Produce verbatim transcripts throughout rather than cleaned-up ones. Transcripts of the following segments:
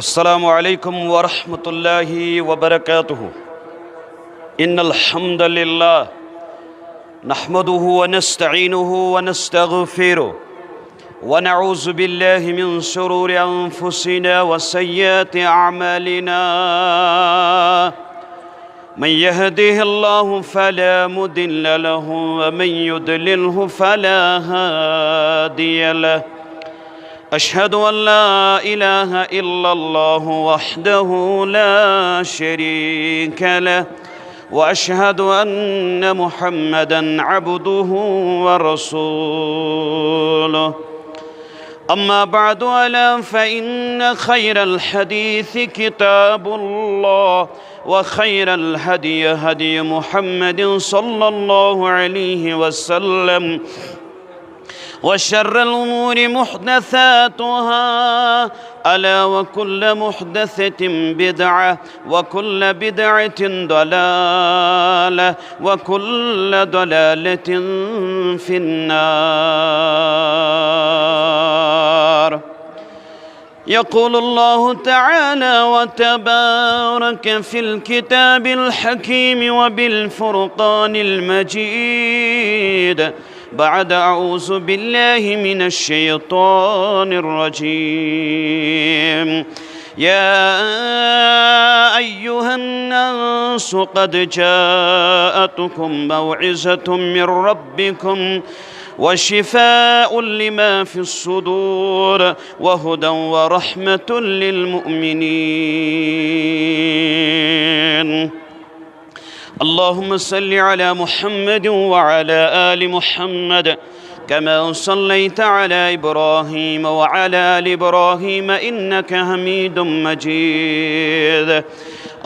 السلام عليكم ورحمة الله وبركاته. إن الحمد لله نحمده ونستعينه ونستغفره، ونعوذ بالله من شرور أنفسنا وسيئات أعمالنا. من يهده الله فلا مضل له، ومن يضلله فلا هادي له. أشهد أن لا إله إلا الله وحده لا شريك له، وأشهد أن محمدا عبده ورسوله. أما بعد، ألا فإن خير الحديث كتاب الله، وخير الهدي هدي محمد صلى الله عليه وسلم، وشر الأمور محدثاتها، ألا وكل محدثة بدعة، وكل بدعة ضلالة، وكل ضلالة في النار. يقول الله تعالى وتبارك في الكتاب الحكيم وبالفرقان المجيد، بعد أعوذ بالله من الشيطان الرجيم. يا أيها الناس قد جاءتكم موعظة من ربكم وشفاء لما في الصدور وهدى ورحمة للمؤمنين. اللهم صل على محمد وعلى آل محمد كما صليت على إبراهيم وعلى آل إبراهيم إنك حميد مجيد.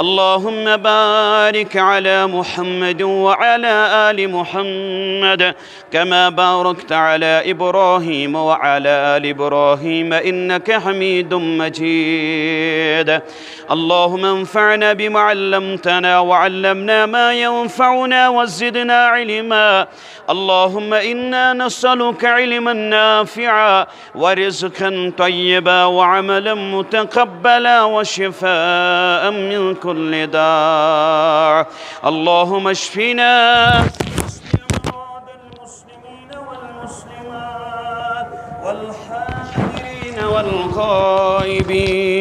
اللهم بارك على محمد وعلى آل محمد كما باركت على إبراهيم وعلى آل إبراهيم إنك حميد مجيد. اللهم انفعنا بما علمتنا وعلمنا ما ينفعنا وزدنا علما. اللهم إنا نسألك علما نافعا ورزقا طيبا وعملا متقبلا وشفاء من كل داء. اللهم اشفنا، اشف مرضى المسلمين والمسلمات والحاضرين والغائبين.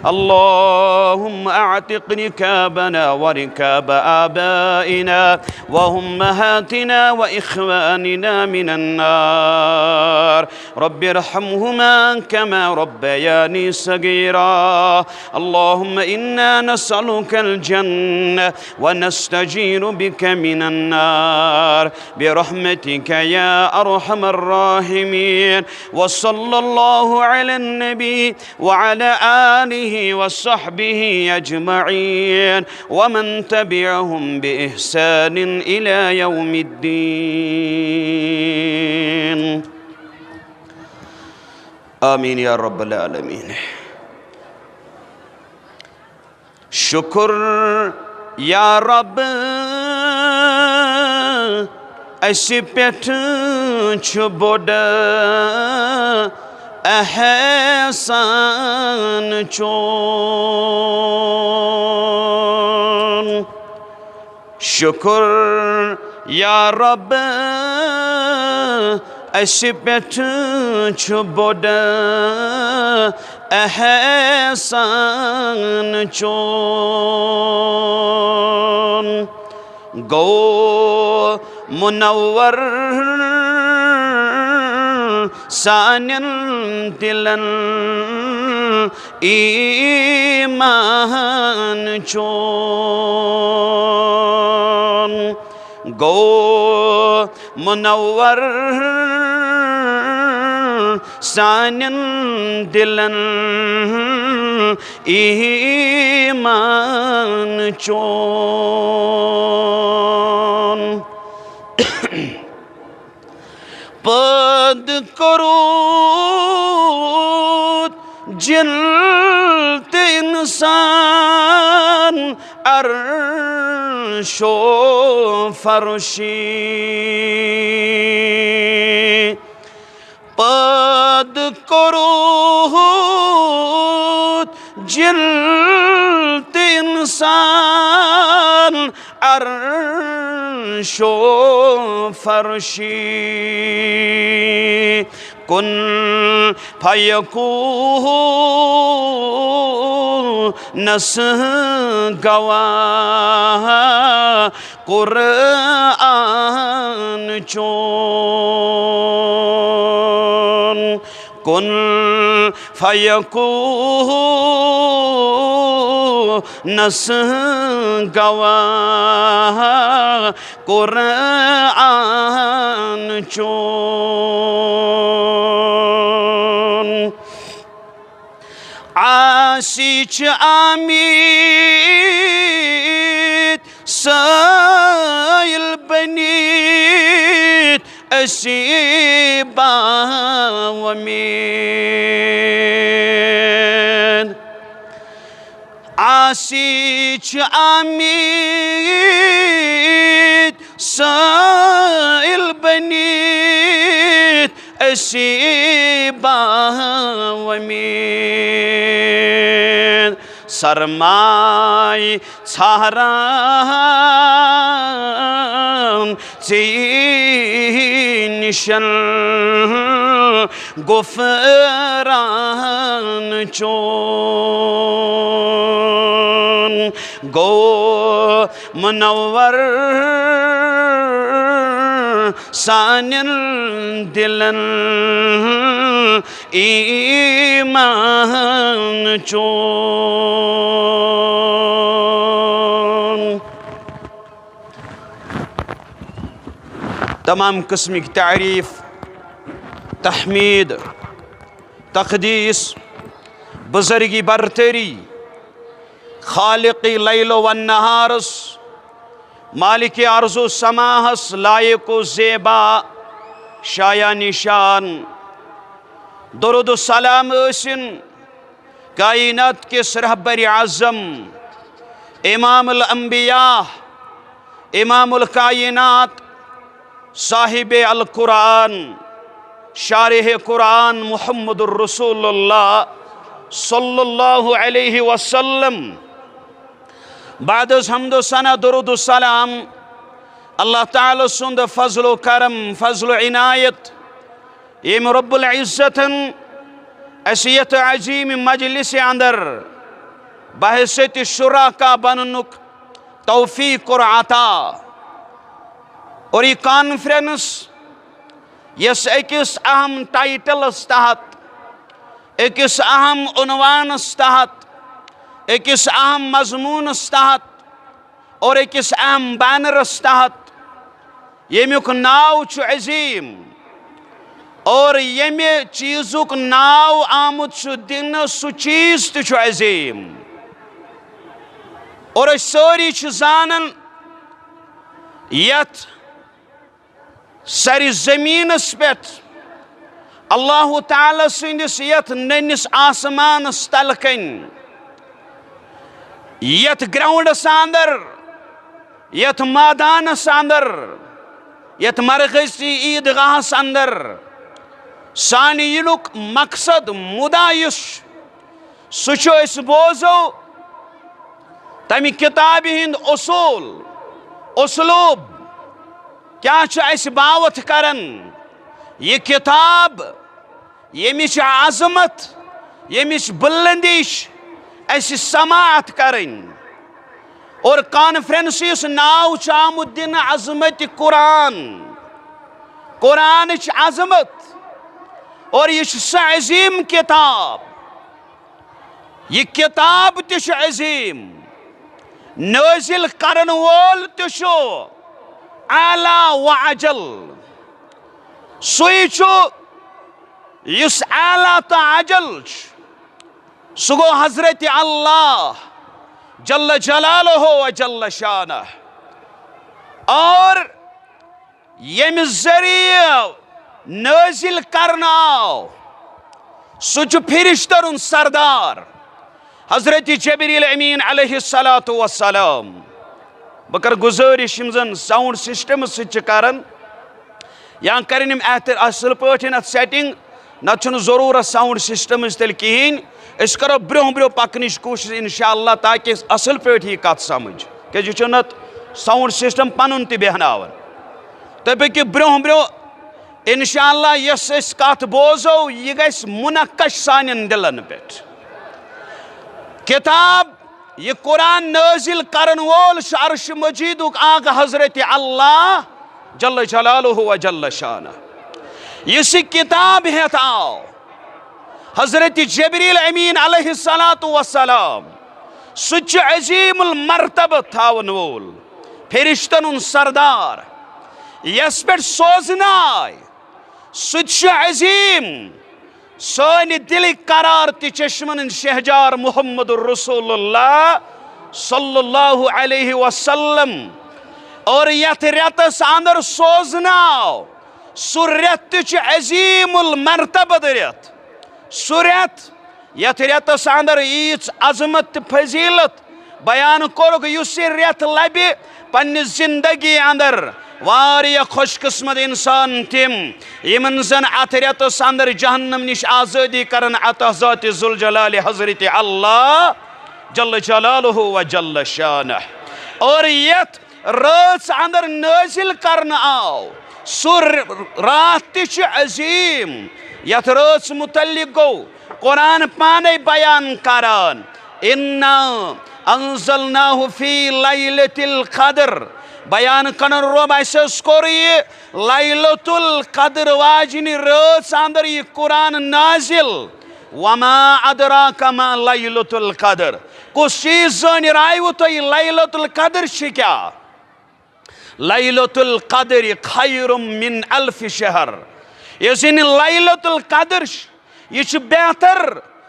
اللهم أعتق ركابنا وركاب آبائنا وأمهاتنا وإخواننا من النار. رب ارحمهما كما ربياني صغيرا. اللهم إنا نسألك الجنة ونستجير بك من النار برحمتك يا أرحم الراحمين. وصلى الله على النبي وعلى آله وصحبه أجمعين ومن تبعهم بإحسان إلى يوم الدين. آمين يا رب العالمين. شُکُر یا رب، اَسہِ پٮ۪ٹھ چھُ بوٚڑ احسان چون۔ شُکُر یا رب، اَسہِ پٮ۪ٹھ چھُ بوٚڑ احسان چون۔ گوٚو منور سانٮ۪ن دِلن ایمان چون۔ گوٚو منور سانٮ۪ن دِلن ایمان چون۔ پٲدٕ کوٚرُتھ جِن تہٕ اِنسان عرش و فرشی۔ پٲدٕ کوٚرُتھ جن تہٕ انسان، عرش و فرشی۔ کن فیکونس گواہ قرآن چون۔ کن فیکونس گواہ قرآن چون۔ عاصی چھِ آمٕتۍ سٲیِل بٔنِتھ، أسی باوۄمید۔ عاصی چھِ آمٕتۍ سٲیِل بٔنِتھ، أسی باوۄمید۔ سرمایہِ ژھاران ژےٚ نِشن غفران چون۔ گوٚو منور سانٮ۪ن دِلن ایمان چون۔ تمام قسمٕکۍ تعریف، تحمید، تقدیس، بزرگی برتری، خالق لیل و نہارس، مالک ارض و سماہس لایق و زیبا، شایان نشان۔ درود و سلام ٲسِن کائنات کِس رہبر اعظم، امام الانبیاء، امام الکائنات، صاحب القرآن، شارح قرآن محمد الرسول اللہ صلی اللہ علیہ وسلم۔ بعد از حمد و ثنا، درود و سلام، اللہ تعالیٰ سُنٛد فضل و کرم، فضل و عنایت، ییٚمۍ رب العزتن اسہِ یتھ عظیم مجلس اندر بحیثیت شراکا بننُک توفیق کوٚر عطا۔ اور یہ کانفرنس، یس أکِس اہم ٹائٹلس تحت، أکِس اہم عنوانس تحت، أکِس اہم مضمونس تحت اور أکِس اہم بینرس تحت، ییٚمیُک ناو چھُ عظیم، اور ییٚمہِ چیٖزُک ناو آمُت چھُ دِنہٕ، سُہ چیٖز تہِ چھُ عظیم۔ اور أسۍ سٲری چھِ زانان، یتھ سرِ زمینس پٮ۪ٹھ، اللہ تعالیٰ سٕنٛدِس یتھ نٔنِس آسمانس تلہٕ کنۍ، یتھ گراؤنڈس اندر، یتھ مٲدانس اندر، یتھ مرکزی عیدگاہس اندر، سانہِ یِنُک مقصد، مُدعا یُس چھُ، سُہ چھُ، أسۍ بوزو تمہِ کتابہِ ہُنٛد اصوٗل، اسلوب کیٛاہ چھُ اَسہِ باوتھ کران۔ یہِ کتاب، ییٚمِچ عظمت، ییٚمِچ بلندی چھِ اَسہِ سماعت کرٕنۍ۔ اور کانفرنس یُس ناو چھُ آمُت دِنہٕ عظمت قرآن، قرآنٕچ عظمت، اور یہِ چھُ سۄ عظیم کتاب۔ یہِ کتاب تہِ چھُ عظیم، نٲزِل کرن وول تہِ چھُ اعلیٰ و اجل۔ سُے چھُ یُس اعلیٰ تہٕ اجل چھُ، سُہ گوٚو حضرت اللہ جل جلالہ و جل شانہ۔ اور ییٚمہِ ذٔریعہٕ نٲزِل کرنہٕ آو، سُہ چھُ فرشتن ہُنٛد سردار حضرت جبریل امین علیہ الصلوۃ والسلام۔ بہٕ کرٕ گُزٲرِش، یِم زن ساؤنڈ سسٹمس سۭتۍ چھِ کران، یا کرن یِم احتر-، اصل پٲٹھۍ اتھ سیٹنگ، نتہٕ چھُنہٕ ضروٗرت ساؤنڈ سسٹمٕچ تیٚلہِ کِہیٖنۍ۔ أسۍ کرو برونٛہہ برونٛہہ پکنٕچ کوٗشِش انشاءاللہ، تاکہِ اَسہِ اصل پٲٹھۍ یی کتھ سمجھ، کیازِ یہِ چھُ نتہٕ ساؤنڈ سسٹم پنُن تہِ بیہناوان۔ تُہۍ پٔکِو برونٛہہ برونٛہہ، انشاءاللہ یۄس أسۍ کتھ بوزو، یہِ گژھِ منعکس سانٮ۪ن دلن پٮ۪ٹھ۔ کتاب، یہِ قرآن نٲزِل کرن وول چھُ عرش مجیدُک آقا حضرت اللہ جل جلالہ و جل شانہ۔ یُس یہِ کتاب ہٮ۪تھ آو، حضرت جبریل امین علیہ الصلوۃ والسلام، سُہ تہِ چھُ عظیم المرتبہ تھاون وول، فرشتن ہُنٛد سردار، یس پٮ۪ٹھ سوزنہٕ آے، سُہ تہِ چھُ عظیم، سانہِ دِلٕکۍ قرار تہِ چشمن ہُنٛد شہجار محمد رسول اللہ صلی اللہ علیہ وسلم۔ اور یتھ رٮ۪تس اندر سوزنہٕ آو، سُہ رٮ۪تھ تہِ چھُ عظیم المرتبہ رٮ۪تھ۔ سُہ رٮ۪تھ، یتھ رٮ۪تس اندر ییٖژ عظمت تہٕ فضیلت بیان کوٚرُکھ، یُس یہِ رٮ۪تھ لبہِ پننہِ زندگی اندر، واریاہ خوش قسمت انسان تِم، یِمن زن اتھ رٮ۪تس اندر جہنم نِش آزٲدی کرن عطا ذات ذوالجلال حضرت اللہ جل جلالہ و جل شانہ۔ اور یتھ رٲژ اندر نٲزِل کرنہٕ آو، سُہ ر-، راتھ تہِ چھُ عظیم۔ یتھ رٲژ متعلق گوٚو قرآن پانے بیان کران، "انا انزلناہ فی لیلۃ القدر"۔ بیان کرن رب، اسہِ حظ کوٚر یہِ لیلۃ القدر واجنہِ رٲژ اندر یہِ قرآن نازل۔ وما ادراک ما لیلۃ القدر۔ کُس چیز زٲنۍ راوٕ تۄہہِ لیلۃ القدر چھِ کیٛاہ؟ لیلۃ القدر خیر من الف شہر۔ یۄس زن لیلۃ القدر چھِ، یہِ چھِ بہتر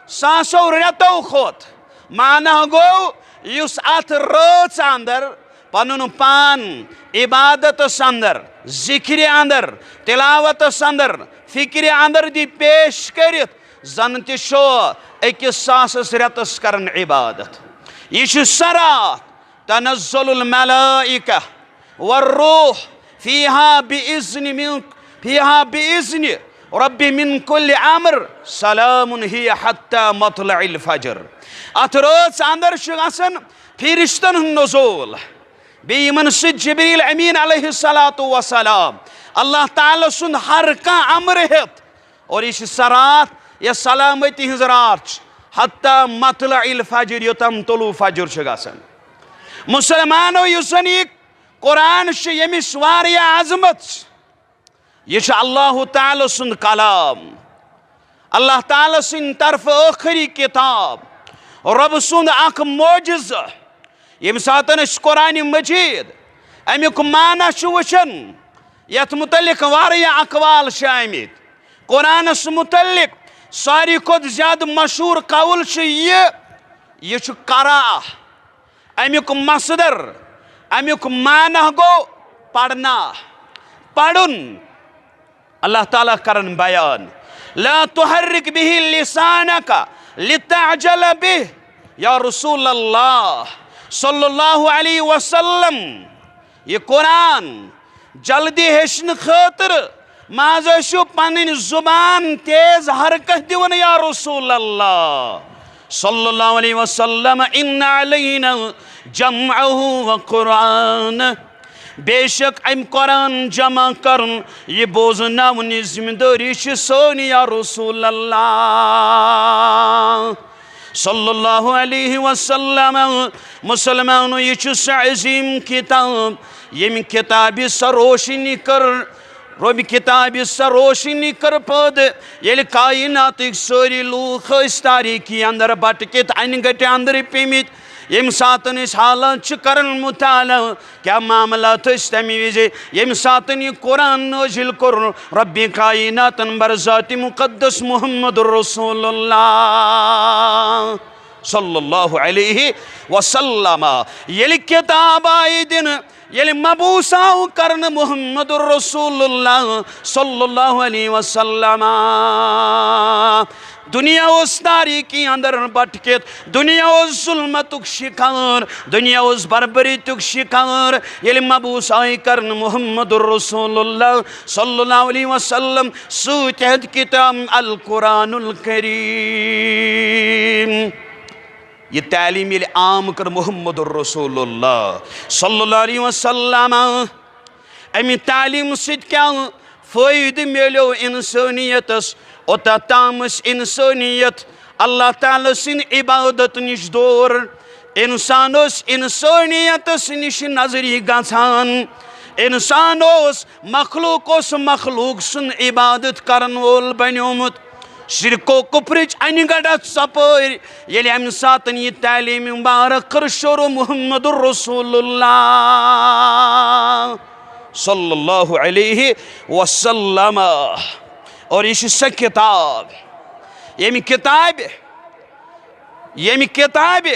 ساسو رٮ۪تو کھۄتہٕ۔ معنہ گوٚو، یُس اتھ رٲژ اندر پنُن پان عبادتس اندر، ذکرِ اندر، تلاوتس اندر، فکرِ اندر دی پیش کٔرِتھ، زن تہِ چھُ أکِس ساسس رٮ۪تس کران عبادت۔ یہِ چھُ سۄ راتھ، تنزل الملائکہ والروح فیہا بإذن من، فیہا بإذن رب من کل امر، سلام ہی حتی مطلع الفجر۔ اتھ رٲژ اندر چھُ گژھان فرشتن ہُنٛد نزول، بیٚیہِ یِمن سۭتۍ جبریل امین علیہ الصلوۃ والسلام، اللہ تعالیٰ سُنٛد ہر کانٛہہ امر ہیٚتھ۔ اور یہِ چھِ سۄ راتھ، یۄس سلامتی ہٕنٛز راتھ چھِ، حتی مطلع الفجر، یوٚتام طلوع فجر چھُ گژھان۔ مسلمانو، یُس زن یہِ قرآن چھُ، ییٚمِچ واریاہ عظمت چھِ، یہِ چھُ اللہ تعالیٰ سُنٛد کلام، اللہ تعالیٰ سٕنٛدِ طرفہٕ ٲخری کتاب، رۄب سُنٛد اکھ معجزٕ۔ ییٚمہِ ساتہٕ أسۍ قرآن مجید امیُک معنی چھِ وٕچھان، یتھ متعلق واریاہ اقوال چھِ آمٕتۍ۔ قرآنس متعلق ساروی کھۄتہٕ زیادٕ مشہوٗر قول چھُ یہِ، یہِ چھُ قرأ، امیُک مصدر، امیُک معنی گوٚو پرنا، پرُن۔ اللہ تعالیٰ کرن بیان، "لا تحرک به لسانک لتعجل به"۔ یا رسول اللہ صلی اللہ علیہ وسلم، یہِ قرآن جلدی ہیٚچھنہٕ خٲطرٕ مہ حظ ٲسِو پنٕنۍ زبان تیز حرکت دِوان، یا رسول اللہ صلی اللہ علیہ وسلم، "ان علینا جمعہ و قرآن"۔ بے شک امہِ قرآن جمع کرُن، یہِ بوزناوُن، یہِ ذمہ دٲری چھِ سٲنۍ، یا رسول اللہ صلی اللہ علیہ وسلم۔ مسلمانو، یہِ چھُ سۄ عظیم کتاب، ییٚمہِ کتابہِ سۄ روشنی کٔر، رۄبِ کتابہِ سۄ روشنی کٔر پٲدٕ، ییٚلہِ کائناتٕکۍ سٲری لوٗکھ ٲسۍ تاریکی اندر بٹکِتھ انہِ گٹہِ اندر پیٚمٕتۍ۔ ییٚمہِ ساتہٕ أسۍ حالات چھِ کران مطالعہ، کیٛاہ معاملات ٲسۍ تَمہِ وِزِ، ییٚمہِ ساتہٕ یہِ قرآن نٲزِل کوٚر رۄبِ کائناتن بر ذاتِ مقدس محمد رسول اللہ۔ صلی اللہ علیہ وسلم۔ ییٚلہِ کِتاب آیہِ دِنہٕ، ییٚلہِ مبعوث آو کرنہٕ محمد رسول اللہ صلی اللہ علیہ وسلم، دُنیا اوس تاریکی اندر بٹکِتھ، دُنیا اوس ظلمتُک شکار، دُنیا اوس بربریتُک شکار۔ ییٚلہِ مبعوث آیہِ کرنہٕ محمد رسول اللہ صلی اللہ علیہ وسلم، سۭتۍ ہیٚتۍ کِتاب القرآن الکریم۔ یہِ تعلیٖم ییٚلہِ عام کٔر محمد رسول اللہ صلی اللہ علیہ وسلم، اَمہِ تعلیٖم سۭتۍ کیٛاہ فٲیدٕ میلیو اِنسٲنیتس؟ اوٚتتھ تام ٲس اِنسٲنیت اللہ تعالیٰ سٕنٛدِ عبادت نِش دوٗر۔ اِنسان اوس اِنسٲنیتس نِش نظری گژھان۔ اِنسان اوس، مخلوق اوس مخلوق سُنٛد عبادت کرن وول بنیومُت۔ شرک و کفرٕچ انہِ گڑھ ژۄپٲرۍ ییٚلہِ اَمہِ ساتہٕ یہِ تعلیٖم مبارک کٔر شروع محمد رسول اللہ صلی اللہ علیہ وسلم۔ اور یہِ چھِ سۄ کِتاب، ییٚمہِ کِتابہِ، ییٚمہِ کِتابہِ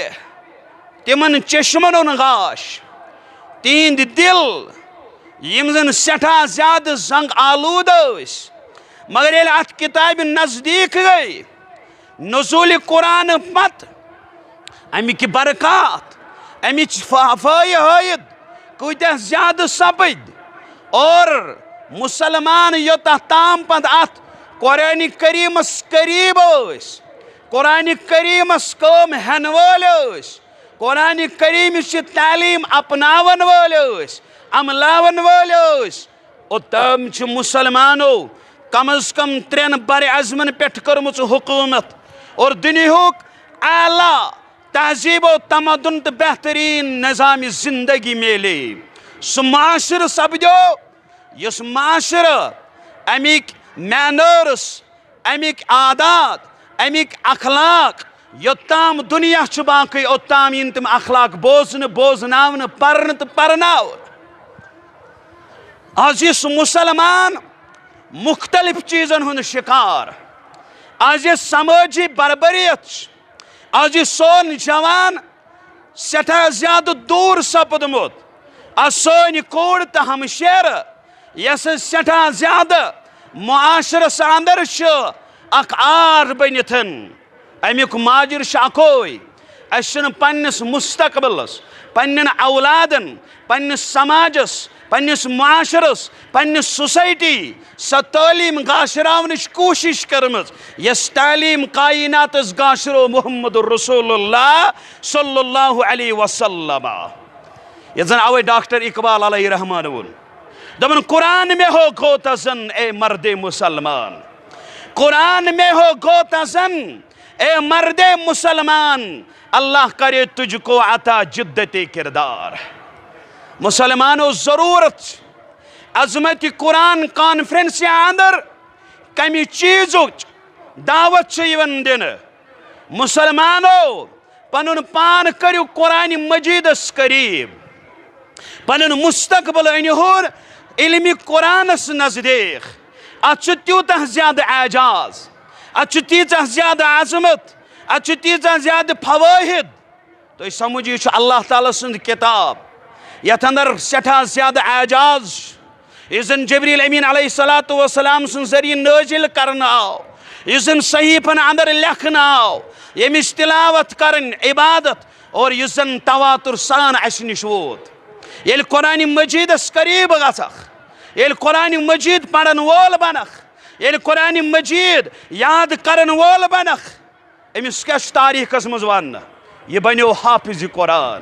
تِمن چشمن اوٚن غاش، تِہنٛدۍ دِل، یِم زن سٮ۪ٹھاہ زیادٕ زنگ آلودٕ ٲسۍ، مگر ییٚلہِ اتھ کِتابہِ نزدیٖک گٔے، نزول قرآن پتہٕ، امِکۍ برکات، امِچ فا-، فٲیدٕ ہٲیِد کۭتیاہ زیادٕ سپٕدۍ۔ اور مسلمان یوٚتتھ تام پتہٕ اتھ قرآن کریمس قریب ٲسۍ، قرآن کریمس کٲم ہٮ۪ن وٲلۍ ٲسۍ، قرآن کریمٕچ تعلیٖم اپناون وٲلۍ ٲسۍ، عملاون وٲلۍ ٲسۍ، اوٚتام چھِ مسلمانو کم از کم ترٛٮ۪ن بر اعظمن پٮ۪ٹھ کٔرمٕژ حکوٗمت اور دُنیاہُک اعلیٰ تہذیب و تمدن تہٕ بہتریٖن نظام زندگی میلے۔ سُہ معاشرٕ سپدیو، یُس معاشرٕ، اَمِکۍ manners، اَمِکۍ عادات، اَمِکۍ اخلاق، یوٚتام دُنیا چھُ باقٕے، اوٚتام یِن تِم اخلاق بوزنہٕ، بوزناونہٕ، پرنہٕ تہٕ پرناونہٕ۔ آز یُس مسلمان مختلف چیٖزن ہُنٛد شکار، آز یہِ سمٲجی بربریت چھِ، آز یہِ سون جوان سٮ۪ٹھاہ زیادٕ دوٗر سپُدمُت۔ آز سٲنۍ کوٗر تہٕ ہمشیرٕ، یۄس سٮ۪ٹھاہ زیادٕ معاشرس اندر چھِ اکھ عار بٔنِتھ۔ امیُک ماجر چھُ اکوے، اسہِ چھُنہٕ پننِس مستقبلس، پننٮ۪ن اولادن، پننِس سماجس، پننِس معاشرس، پننِس society سۄ تعلیٖم گاشراونٕچ کوٗشش کٔرمٕژ، یۄس تعلیٖم کائناتس گاشرو محمد رسول اللہ صلی اللہ علیہ وسلم۔ یتھ زن اوے ڈاکٹر اقبال علیہ رحمان ووٚن، دوٚپُن، "قرآن میں ہو گو تزن اے مرد مسلمان، قرآن میں ہو گو تزن اے مرد مسلمان، اللہ کرے تجھ کو عطا جدت کردار۔" مسلمانو، ضرورت چھِ عظمت قرآن کانفرنس اندر کمہِ چیزٕچ دعوت چھِ یِوان دِنہٕ؟ مسلمانو، پنُن پان کٔرِو قرآن مجیدس قریب، پنُن مستقبل أنِہون علم قرآنس نزدیک۔ اتھ چھُ تیوٗتاہ زیادٕ اعجاز، اتھ چھُ تیٖژاہ زیادٕ عظمت، اتھ چھُ تیٖژاہ زیادٕ فوٲہد۔ تُہۍ سمجھِو، یہِ چھُ اللہ تعالیٰ سٕنٛز کِتاب، یَتھ اندر سٮ۪ٹھاہ زیادٕ اعجاز چھُ، یُس زن جبریل امین علیہ الصلوۃ والسلام سٕنٛدِ ذٔریعہٕ نٲزِل کرنہٕ آو، یُس زن صحیفن اندر لیکھنہٕ آو، ییٚمِچ تلاوت کرٕنۍ عبادت اور یُس زن تواتر سان اسہِ نِش ووت۔ ییٚلہِ قرآن مجیدس قریب گژھکھ، ییٚلہِ قرآن مجید پرن وول بنکھ، ییٚلہِ قرآن مجید یاد کرن وول بنکھ، أمِس کیٛاہ چھُ تاریٖخس منٛز وننہٕ؟ یہِ بنیو حافظ قرآن۔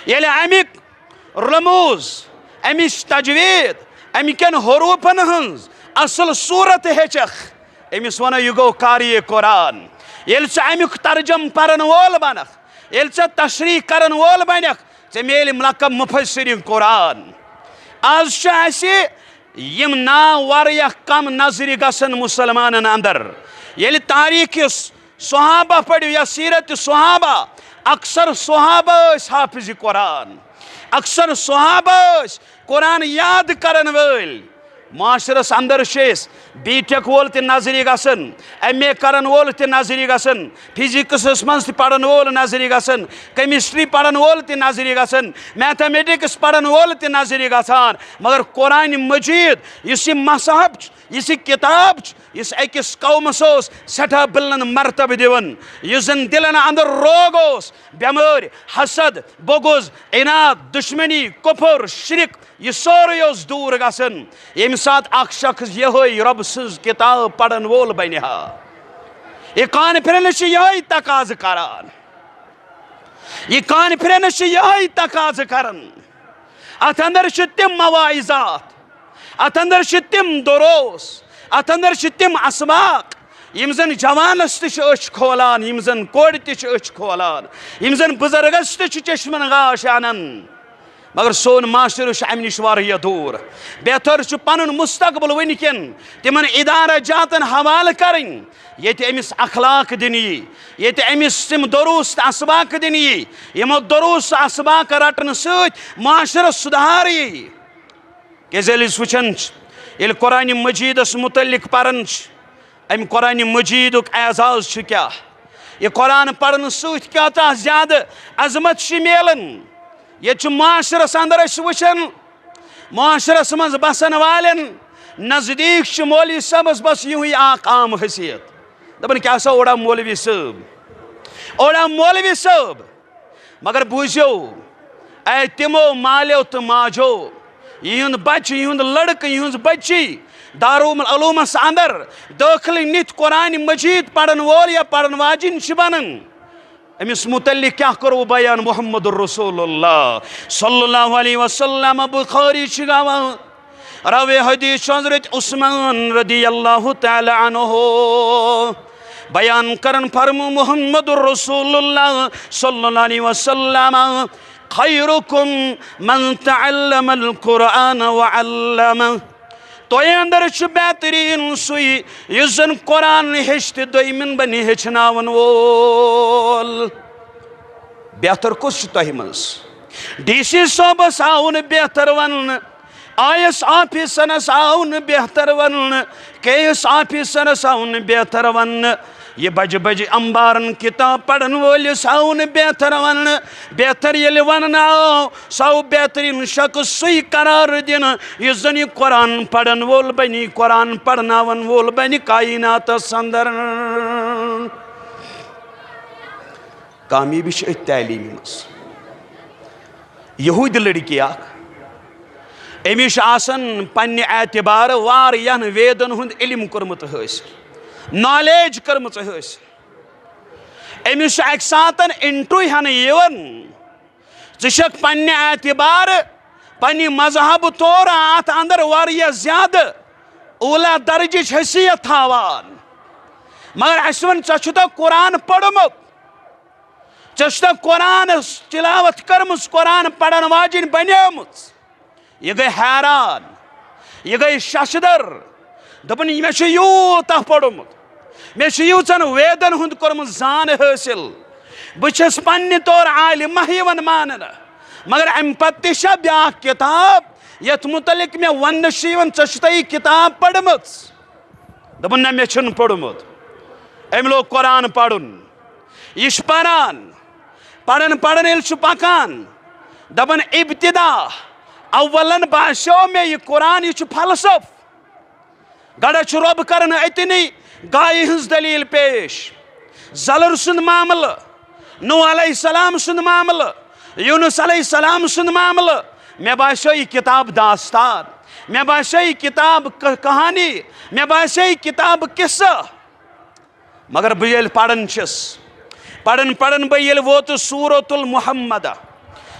ییٚلہِ اَمِکۍ رموز، اَمِچ تجوید، اَمہِ کٮ۪ن حروٗفن ہٕنٛز اصل صورت ہیٚچھکھ، أمِس ونو یہِ گوٚو قاری قرآن۔ ییٚلہِ ژٕ اَمیُک ترجم پرن وول بنکھ، ییٚلہِ ژٕ تشریح کرن وول بنکھ، ژےٚ میلہِ لقب مفسر قرآن۔ آز چھُ اَسہِ یِم ناو واریاہ کم نظرِ گژھن مسلمانن اندر۔ ییٚلہِ تاریخ یُس صحابہ پٔرِو یا سیرت صحابہ، اکثر صحابہ ٲسۍ حافظ قرآن، اکثر صحابہ ٲسۍ قرآن یاد کرن وٲلۍ۔ معاشرس اندر چھِ أسۍ بی ٹیک وول تہِ نظری گژھان، ایم اے کرن وول تہِ نظری گژھان، فزکسس منٛز تہِ پرن وول نظری گژھان، کیمسٹری پرن وول تہِ نظری گژھان، میتھمیٹکس پرن وول تہِ نظری گژھان۔ مگر قرآن مجید یُس یہِ مصحف چھُ، یُس یہِ کتاب چھُ، یُس أکِس قومس اوس سٮ۪ٹھاہ بلند مرتبہٕ دِوان، یُس زن دلن اندر روگ اوس، بٮ۪مٲرۍ، حسد، بغض، عناد، دشمنی، کفر، شرک، یہِ سورُے اوس دوٗر گژھان، ییٚمہِ ساتہٕ اکھ شخص یِہوٚے رۄب سٕنٛز کتاب پرن وول بنہِ ہا۔ یہِ کانفرنس چھِ یِہوٚے تقاضہٕ کران۔ یہِ کانفرنس چھِ یِہوٚے تقاضہٕ کران۔ اتھ اندر چھِ تِم مواعظات، اتھ اندر چھِ تِم دروس، اتھ اندر چھِ تِم اسباق، یِم زن جوانس تہِ چھِ أچھ کھولان، یِم زن کورِ تہِ چھِ أچھ کھولان، یِم زن بزرگس تہِ چھِ چشمن غاش انان۔ مگر سون معاشرٕ چھُ امہِ نِش واریاہ دوٗر۔ بہتر چھُ پنُن مستقبل وٕنکٮ۪ن تِمن ادارہ جاتن حوالہٕ کرٕنۍ، ییٚتہِ أمِس اخلاق دِنہٕ یی، ییٚتہِ أمِس تِم دروس تہٕ اسباق دِنہٕ یی، یِمو دروس تہٕ اسباق رٹنہٕ سۭتۍ معاشرس سُدھار یی۔ کیازِ ییٚلہِ أسۍ وٕچھان چھِ، ییٚلہِ قرآن مجیدس متعلق پران چھِ، امہِ قرآن مجیدُک اعزاز چھُ کیٛاہ؟ یہِ قرآن پرنہٕ سۭتۍ کیٛاہ تَس زیادٕ عظمت چھِ میلان؟ ییٚتہِ چھُ معاشرس اندر أسۍ وٕچھان، معاشرس منٛز بسن والٮ۪ن نزدیٖک چھُ مولوی صٲبس بس یِہُے اکھ عام حیثیت۔ دپان، کیٛاہ سا اوڑا مولوی صٲب، اوڑا مولوی صٲب۔ مگر بوٗزِو، اے تِمو مالیو تہٕ ماجو، یِہُنٛد بچہٕ، یِہُنٛد لڑکہٕ، یِہٕنٛز بچی دارالعلومس اندر دٲخلہٕ نِتھ قرآن مجید پرن وول یا پرن واجِنۍ چھِ بنان، أمِس متعلق کیٛاہ کوٚروٕ بیان؟ محمد رسول اللہ صلی اللہ علیہ وسلم، بخاری چھِ گواہ۔ راوی حدیث چھُ حضرت عثمان رضی اللہ تعالیٰ عنہ۔ بیان کرن فرمو محمد رسول اللہ صلی اللہ علیہ وسلم، خیرکم من تعلم القرآن وعلمہ۔ تۄہہِ اندر چھُ بہتریٖن سُے یُس زن قرآن ہیٚچھِ تہٕ دوٚیمٮ۪ن بنہِ ہیٚچھناون وول۔ بہتر کُس چھُ تۄہہِ منٛز؟ ڈی سی صٲبس آو نہٕ بہتر وننہٕ، آئی اے ایس آفیسرس آو نہٕ بہتر وننہٕ، کے اے ایس آفیسرس آو نہٕ بہتر وننہٕ، یہِ بجہِ بجہِ امبارن کتاب پرن وٲلِس آو نہٕ بہتر وننہٕ۔ بہتر ییٚلہِ وننہٕ آو، سُہ آو بہترین شخص سُے قرار دِنہٕ یُس زن یہِ قرآن پرن وول بنہِ، قرآن پرناون وول بنہِ کائناتس اندر۔ کامیٲبی چھِ أتھۍ تعلیٖمہِ منٛز۔ یہودۍ لڑکی اکھ، أمِس چھُ آسان پننہِ اعتبارٕ واریاہن ویدن ہُنٛد علم کوٚرمُت حٲصِل، نالیج کٔرمٕژ حٲصِل۔ أمِس چھُ اکہِ ساتن انٹرویو ہٮ۪نہٕ یِوان، ژٕ چھکھ پننہِ اعتبارٕ، پننہِ مذہب طور اتھ اندر واریاہ زیادٕ اولا درجٕچ حیثیت تھاوان، مگر اسہِ وَن، ژےٚ چھُتھا قرآن پوٚرمُت؟ ژےٚ چھُتھا قرآن تلاوت کٔرمٕژ، قرآن پرن واجِنۍ بنیمٕژ؟ یہِ گٔے حیران، یہِ گٔے ششدر۔ دوٚپُن، مےٚ چھُ یوٗتاہ پوٚرمُت، مےٚ چھُ ییٖژن ویدن ہُنٛد کوٚرمُت زان حٲصِل، بہٕ چھَس پننہِ طور عالمہ یِوان ماننہٕ، مگر امہِ پتہٕ تہِ چھےٚ بیٛاکھ کتاب یتھ متعلق مےٚ وننہٕ چھُ یِوان، ژےٚ چھُتھا یہِ کتاب پٔرمٕژ؟ دوٚپُن، نہ، مےٚ چھُنہٕ پوٚرمُت۔ أمۍ لوگ قرآن پرُن۔ یہِ چھُ پران، پران پران ییٚلہِ چھُ پکان، دپان، ابتدا، اولن باسیو مےٚ یہِ قرآن، یہِ چھُ فلسف۔ گڑا چھُ رۄب کران أتنی گایہِ ہٕنٛز دلیل پیش۔ زلر سُنٛد معاملہٕ، نوح علیہ السلام سُنٛد معاملہٕ، یونس علیہ السلام سُنٛد معاملہٕ۔ مےٚ باسیو یہِ کتاب داستان، مےٚ باسیو یہِ کتاب کہ-، کہانی، مےٚ باسیو یہِ کتاب قصہٕ۔ مگر بہٕ ییٚلہِ پران چھُس، پران پران بہٕ ییٚلہِ ووتُس سورۃ المحمدہ،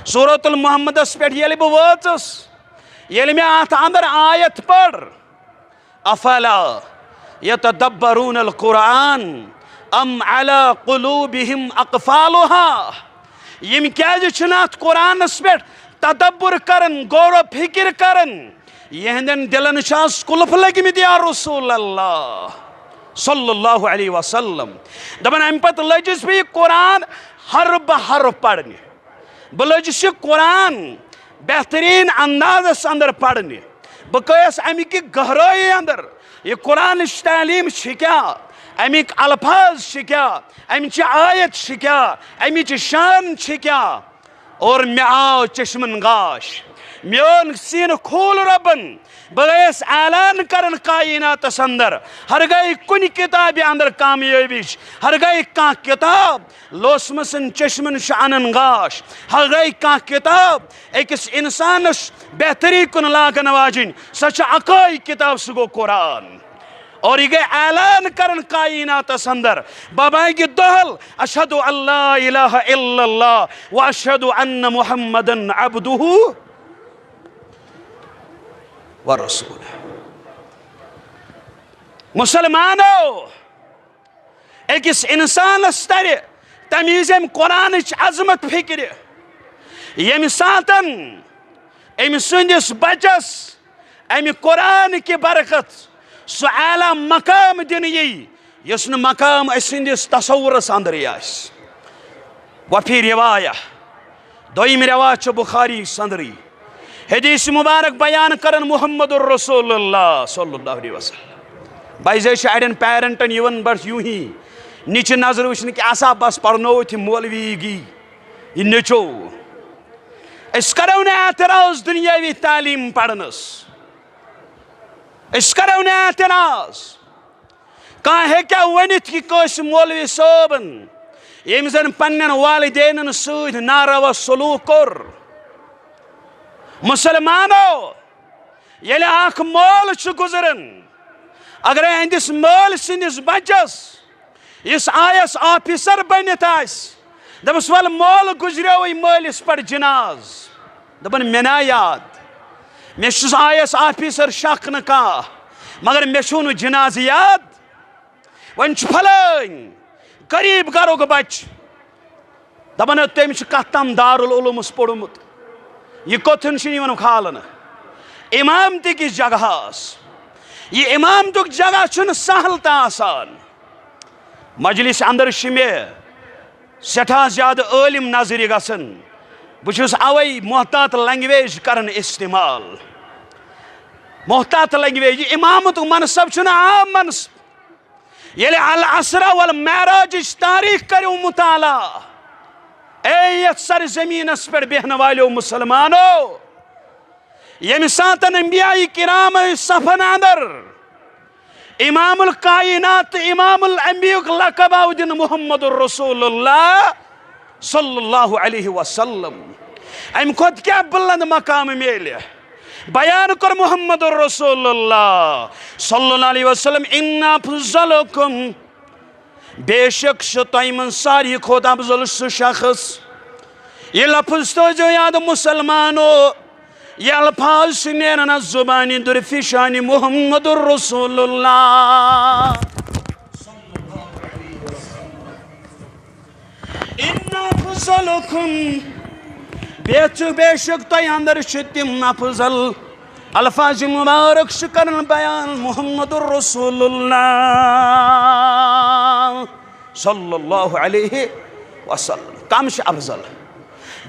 سورۃ المحمدس پٮ۪ٹھ ییٚلہِ بہٕ وٲژٕس، ییٚلہِ مےٚ اتھ اندر آیت پٔر، افلا یتدبرون القرآن ام علی قلوبہم اقفالہا، یِم کیازِ چھِنہٕ اتھ قرآنس پٮ۪ٹھ تدبر کران، غور و فکر کران؟ یِہنٛدٮ۪ن دِلن چھِ از قلف لٔگمٕتۍ، یا رسول اللہ صلی اللہ علیہ وسلم۔ دپان، امہِ پتہٕ لٔجِس بہٕ یہِ قرآن حرف بہ حرف پرنہِ۔ بہٕ لٔجِس یہِ قرآن بہتریٖن اندازس اندر پرنہِ۔ بہٕ گٔیَس اَمہِ کہِ گہرٲیی اندر۔ یہِ قرآنٕچ تعلیٖم چھِ کیٛاہ؟ اَمِکۍ الفاظ چھِ کیٛاہ؟ اَمِچہِ آیت چھِ کیٛاہ؟ اَمِچ شان چھِ کیٛاہ؟ اور مےٚ آو چشمن گاش، میون سینہٕ کھوٗل رۄبن۔ بہٕ گٔیَس اعلان کران کائناتس اندر، ہرگاہے کُنہِ کِتابہِ اندر کامیٲبی چھِ، ہرگاہے کانٛہہ کِتاب لوسمٕژن چشمن چھِ انان گاش، ہرگاہے کانٛہہ کِتاب أکِس انسانس بہتری کُن لاگن واجِنۍ، سۄ چھِ اکٲے کِتاب، سُہ گوٚو قرآن۔ اور یہِ گٔے اعلان کران کائناتس اندر، بابا گہِ دۄہل، اشہد ان لا الہ الا اللہ و اشہد ان محمدن عبدہ و رسولہ۔ مسلمانو، أکِس انسانس ترِ تمہِ وِزِ امہِ قرآنٕچ عظمت فکرِ، ییٚمہِ ساتن أمۍ سٕنٛدِس بچس امہِ قرآن کہِ برکت سُہ اعلیٰ مقام دِنہٕ یی، یُس نہٕ مقام أسۍ سٕنٛدِس تصورس اندرٕے آسہِ۔ وفی روایہ، دوٚیِم روایت چھِ بخاری صدری، حدیث مبارک بیان کران محمد رسول اللہ صلی اللہ علیہ وسلم۔ بعضے چھِ اڑٮ۪ن پیرنٹن یِوان بس یوٗہی نِچہِ نظر وٕچھنہٕ کہِ آسا بس پرنووُتھ یہِ مولوی گی، یہِ نیٚچو۔ أسۍ کرو نہٕ اعتراض دُنیاوی تعلیٖم پرنس، أسۍ کرو نہٕ اعتراض۔ کانٛہہ ہیٚکیٛاہ ؤنِتھ کہِ کٲنٛسہِ مولوی صٲبن، ییٚمۍ زن پننٮ۪ن والدینن سۭتۍ ناروا سلوک کوٚر؟ مسلمانو، ییٚلہِ اکھ مول چھُ گُزران، اگرے أہنٛدِس مٲلۍ سٕنٛدِس بچس یُس آئی اے ایس آفیسر بٔنِتھ آسہِ، دپس، ول مول گُزریوٕے، مٲلِس پڑ جناز۔ دپان، مےٚ نا یاد، مےٚ چھُس آئی اے ایس آفیسر شک نہٕ کانٛہہ، مگر مےٚ چھُو نہٕ جنازٕ یاد۔ وۄنۍ چھُ فلٲنۍ غریب گرُک بچہٕ، دپان، ہے، تٔمۍ چھُ کتھ تام دارالعلومس پوٚرمُت، یہِ کوٚتھن چھُ یِوان کھالنہٕ؟ امامتی کِس جگہس۔ یہِ امامتُک جگہ چھُنہٕ سہل تہِ آسان۔ مجلس اندر چھِ مےٚ سٮ۪ٹھاہ زیادٕ عٲلم نظرِ گژھان۔ بہٕ چھُس اوے محتاط لینگویج کران استعمال۔ محتاط لینگویج، یہِ امامتُک منصب چھُنہٕ عام منصب۔ ییٚلہِ الاسرا والمعراجٕچ تاریخ کٔرِو مطالعہ، اے یتھ سرزمینس پٮ۪ٹھ بیہن والیو مسلمانو، ییٚمہِ ساتن انبیاء کرام ٲسۍ صفن اندر، امام الکائنات تہٕ امام الانبیاء یُک لقب آو دِنہٕ محمد رسول اللہ صلی اللہ علیہ وسلم۔ امہِ کھۄتہٕ کیٛاہ بلند مقام میلہِ؟ بیان کوٚر محمد رسول اللہ صلی اللہ علیہ وسلم، ان افضلکم، بے شک چھُ تۄہہِ منٛز ساروی کھۄتہٕ افضل سُہ شخص۔ یہِ لفظ تھٲیزیو یاد مسلمانو، یہِ الفاظ چھِ نیران از زبانِ درفشانِ محمد رسول اللہ۔ ان افضلکم، بے چُھ، بے شک تۄہہِ اندر چھِ تِم افضل۔ الفاظ مبارک چھِ کران بیان محمد رسول اللہ صلی اللہ علیہ وسلم۔ کم چھِ افضل؟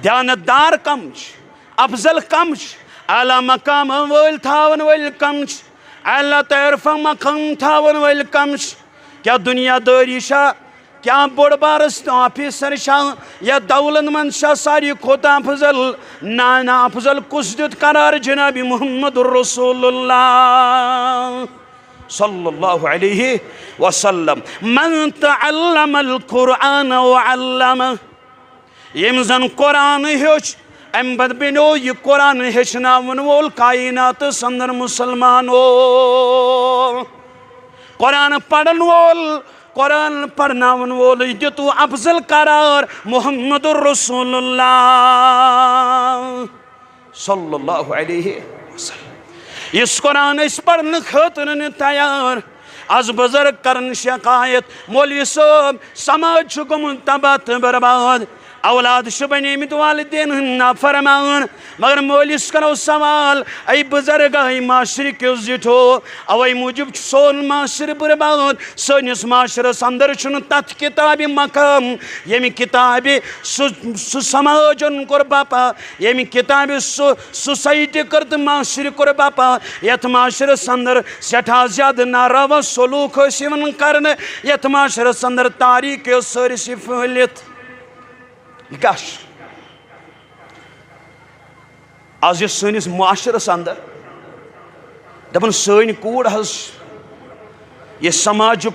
دیانت دار کم چھِ؟ افضل کم چھِ؟ اعلیٰ مقام وٲلۍ تھاون وٲلۍ کم چھِ؟ اعلیٰ تعرفہ مقام تھاون وٲلۍ کم چھِ؟ کیا دنیا داری چھا؟ کیا بوٚڑ بارس تہٕ آفیسر چھا؟ یا دولت مند چھا ساروی کھۄتہٕ افضل؟ نہ، نہ، افضل کُس دیُت قرار؟ جناب محمد رسول اللہ صلی اللہ علیہ وسلم۔ من تعلم القرآن وعلمہ، ییٚمۍ زن قرآن ہیوٚچھ، امہِ پتہٕ بنیو یہِ قرآن ہیٚچھناون وول کائناتس اندر مسلمانو۔ قرآن پرن وول، قرآن پرناون وول دیُتو افضل قرار محمد رسول اللہ صلی اللہ علیہ وسلم۔ یُس قرآن أسۍ پرنہٕ خٲطرٕ نہٕ تیار، از بزرگ کرن شکایت، مولوی صٲب، سماج چھُ گوٚمُت تباہ تہٕ برباد۔ اولاد چھِ بنیمٕتۍ والدین ہٕنٛدۍ نافرمان۔ مگر مٲلِس کرو سوال، اے بزرگ، اے معاشرٕ کیو زِٹھو، اوے موٗجوٗب چھُ سون معاشرٕ برباد۔ سٲنِس معاشرس اندر چھُنہٕ تتھ کتابہِ مقام، ییٚمہِ کتابہِ سُہ، سُہ سماجن کوٚر بپا، ییٚمہِ کتابہِ سُہ سوسایٹی کٔر تہٕ معاشرٕ کوٚر بپا، یتھ معاشرس اندر سٮ۪ٹھاہ زیادٕ ناروا سلوک ٲسۍ یِوان کرنہٕ، یتھ معاشرس اندر تاریخ ٲس سٲرسٕے پھٔہلِتھ۔ یہِ کیٛاہ چھُ؟ از یُس سٲنِس معاشرس اندر، دپان، سٲنۍ کوٗر حظ، یہِ سماجُک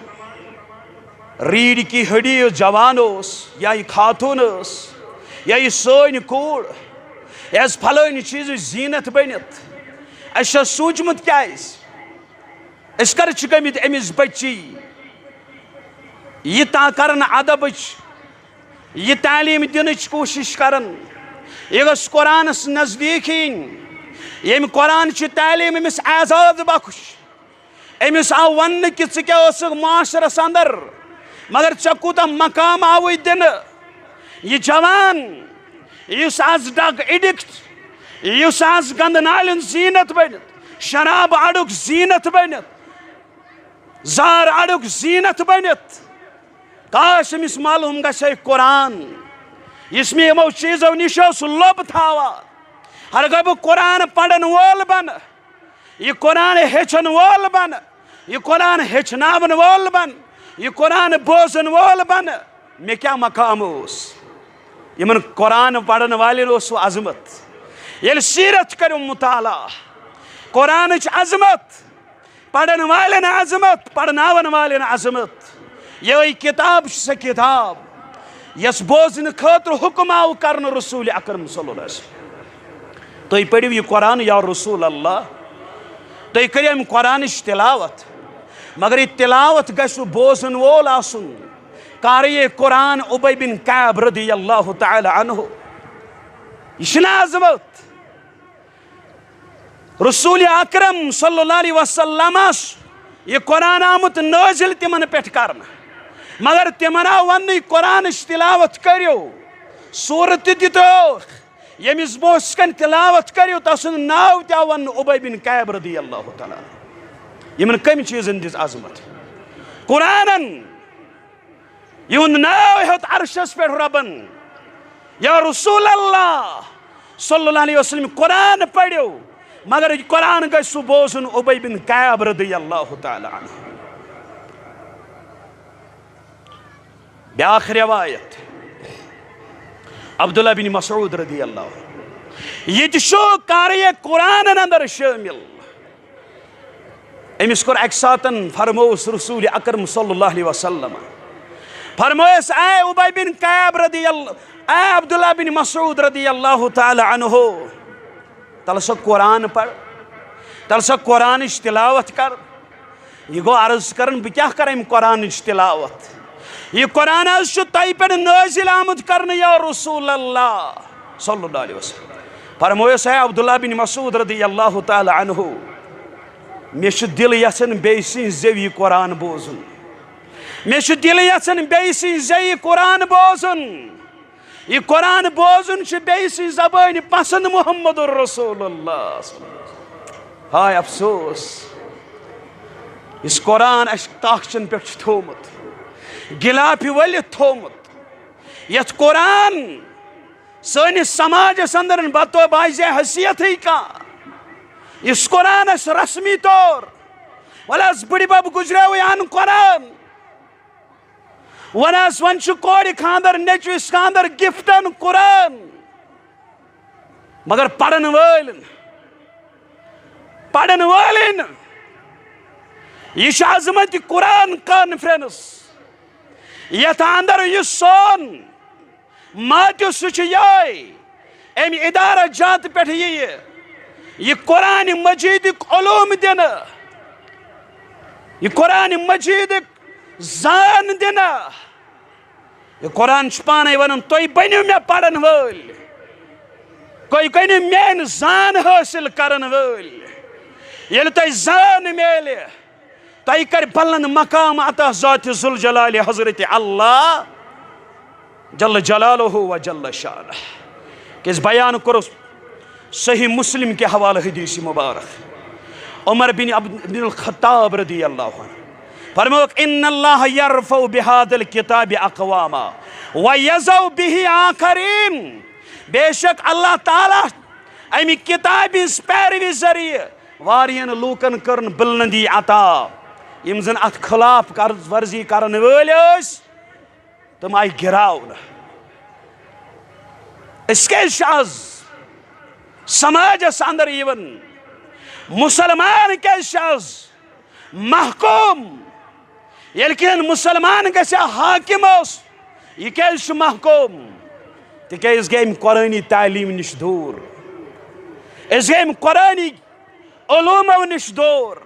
ریٖڑ کی ہڈی یُس جوان اوس، یا یہِ خاتوٗن ٲس، یا یہِ سٲنۍ کوٗر، یہِ حظ پھلٲنۍ چیٖزٕچ زیٖنت بٔنِتھ۔ اَسہِ چھا سوٗنٛچمُت کیٛازِ؟ أسۍ کر چھِ گٔمٕتۍ أمِس بچی یہِ تا کرن ادبٕچ، یہِ تعلیٖم دِنٕچ کوٗشِش کران؟ یہِ گٔژھ قرآنس نزدیٖک یِنۍ۔ ییٚمہِ قرآن چھِ تعلیٖم أمِس اعزاز بخش۔ أمِس آو وننہٕ کہِ ژٕ کیٛاہ ٲسٕکھ معاشرس اندر، مگر ژےٚ کوٗتاہ مقام آوُے دِنہٕ۔ یہِ جوان، یُس آز ڈرگ ایڈکٹ، یُس آز گندٕ نالٮ۪ن زیٖنت بٔنِتھ، شراب اڈُک زیٖنت بٔنِتھ، زار اڈُک زیٖنت بٔنِتھ، کاش أمِس معلوم گژھِ ہے قرآن، یُس مےٚ یِمو چیٖزو نِش اوس لوٚب تھاوان۔ ہرگاہ بہٕ قرآن پرن وول بنہٕ، یہِ قرآن ہیٚچھن وول بنہٕ، یہِ قرآن ہیٚچھناون وول بنہٕ، یہِ قرآن بوزن وول بنہٕ، مےٚ کیٛاہ مقام اوس؟ یِمن قرآن پرن والٮ۪ن اوس سُہ عظمت۔ ییٚلہِ سیرت کٔرِو مطالعہ، قرآنٕچ عظمت، پرن والٮ۪ن عظمت، پرناون والٮ۪ن عظمت۔ یِہوٚے کِتاب چھِ سۄ کِتاب، یۄس بوزنہٕ خٲطرٕ حُکم آو کرنہٕ رسول اکرم صلی اللہ علیہ وسلم۔ تُہۍ پٔرِو یہِ قرآن یا رسول اللہ، تُہۍ کٔرِو اَمہِ قرآنٕچ تلاوت، مگر یہِ تلاوت گژھِ بوزن وول آسُن قاری قرآن ابی بن کعب رضی اللہ تعالی عنہ۔ یہِ چھِنہٕ عظمت؟ رسول اکرم صلی اللہ علیہ وسلمس یہِ قرآن آمُت نٲزِل تِمن پٮ۪ٹھ کرنہٕ، مگر تِمن آو وننہٕ، یہِ قرآنٕچ تلاوت کٔرِو، سورت تہِ دِتو، ییٚمِس برونٛہہ کنہِ تلاوت کٔرِو، تسُنٛد ناو تہِ آو وننہٕ ابی بن کعب رضی اللہ تعالیٰ عنہ۔ یِمن کمہِ چیٖزن دِژ عظمت؟ قرآنن۔ یِہُنٛد ناو ہیوٚت عرشس پٮ۪ٹھ رۄبن، یا رسول اللہ صلی اللہ علیہ وسلم، قرآن پٔرِو، مگر یہِ قرآن گژھِ سُہ بوزُن ابی بن کعب رضی اللہ تعالیٰ عنہ۔ بیٛاکھ روایت، عبداللہ بن مسعود رضی اللہ عنہ، یہِ تہِ چھُ قارئ قرآنن اندر شٲمِل۔ أمِس کوٚر اَکہِ ساتَن، فرمووُس رسول اکرم صلی اللہ علیہ وسلم، فرمووُس، اے ابی بن کعب رضی اللہ، اے عبداللہ بن مسعود رضی اللہ تعالیٰ عنہ، تَلہٕ سا قرآن پَر، تَلہٕ سا قرآنٕچ تلاوت کر۔ یہِ گوٚو عرض کران، بہٕ کیٛاہ کرٕ اَمہِ قرآنٕچ تلاوت؟ یہِ قرآن حظ چھُ تۄہہِ پٮ۪ٹھ نٲزِل آمُت کرنہٕ، یا رسول اللہ صلی اللہ علیہ وسلم۔ فرمووُس، اے عبداللہ بن مسعود رضی اللہ تعالیٰ عنہ، مےٚ چھُ دِل یژھان بیٚیہِ سٕنٛزِ زیوِ یہِ قرآن بوزُن۔ مےٚ چھُ دِل یژھان بیٚیہِ سٕنٛزِ زیوِ یہِ قرآن بوزُن۔ یہِ قرآن بوزُن چھُ بیٚیہِ سٕنٛزِ زبٲنۍ پسند محمد رسول اللہ۔ ہاے افسوس، یُس قرآن اَسہِ تاخچن پٮ۪ٹھ چھُ تھوٚومُت، غلافہِ ؤلِتھ تھوٚومُت، یَتھ قرآن سٲنِس سماجس اندر بطو باعث حیثیتٕے کانٛہہ، یُس قرآن اَسہِ رسمی طور، وَلہٕ حظ بٕڈِ بب گُزریوٕے اَن قرآن، وَن حظ وۄنۍ چھُ کورِ خانٛدر، نیٚچوِس خانٛدر، گفٹن قرآن، مگر پرن وٲلۍ نہٕ، پرن وٲلۍ نہٕ۔ یہِ چھِ عظمت قرآن کانفرنس، یتھ اندر یُس سون ماتیو سُہ چھُ یِہوٚے، امہِ ادارہ جات پٮ۪ٹھ یِیہِ یہِ قرآن مجیدٕکۍ علوم دِنہٕ، یہِ قرآن مجیدٕکۍ زان دِنہٕ۔ یہِ قرآن چھُ پانے ونان، تُہۍ بٔنِو مےٚ پرن وٲلۍ، تُہۍ بٔنِو میٲنۍ زان حٲصِل کرن وٲلۍ۔ ییٚلہِ تۄہہِ زان میلہِ، تۄہہِ کرِ بلند مقام عطا ذات ذوالجلال حضرت اللہ۔ جل جلالہ و جل شانہ، کیازِ بیان کوٚرُس صحیح مسلم کہِ حوالہٕ حدیث مبارک۔ عمر بن عبد، بن الخطاب رضی اللہ عنہ فرمووُکھ، "ان اللہ یرفع بہذا الکتاب اقواما و یضع بہ آخرین"، بے شک اللہ تعالیٰ امہِ کتابہِ ہٕنٛز پیروی ذٔریعہٕ واریاہن لوٗکن کٔرٕن بلندی عطا، یِم زن اتھ خلاف قرض ورزی کرن وٲلۍ ٲسۍ، تِم آیہِ گِراونہٕ۔ أسۍ کیازِ چھِ آز سماجس اندر یِوان؟ مسلمان کیازِ چھِ آز محکوم؟ ییٚلہِ کینٛہہ مسلمان گژھِ ہا حاکم اوس، یہِ کیازِ چھُ محکوم؟ تِکیازِ گٔے امہِ قرآنی تعلیٖم نِش دوٗر، أسۍ گٔے امہِ قرآنی علومو نِش دوٗر۔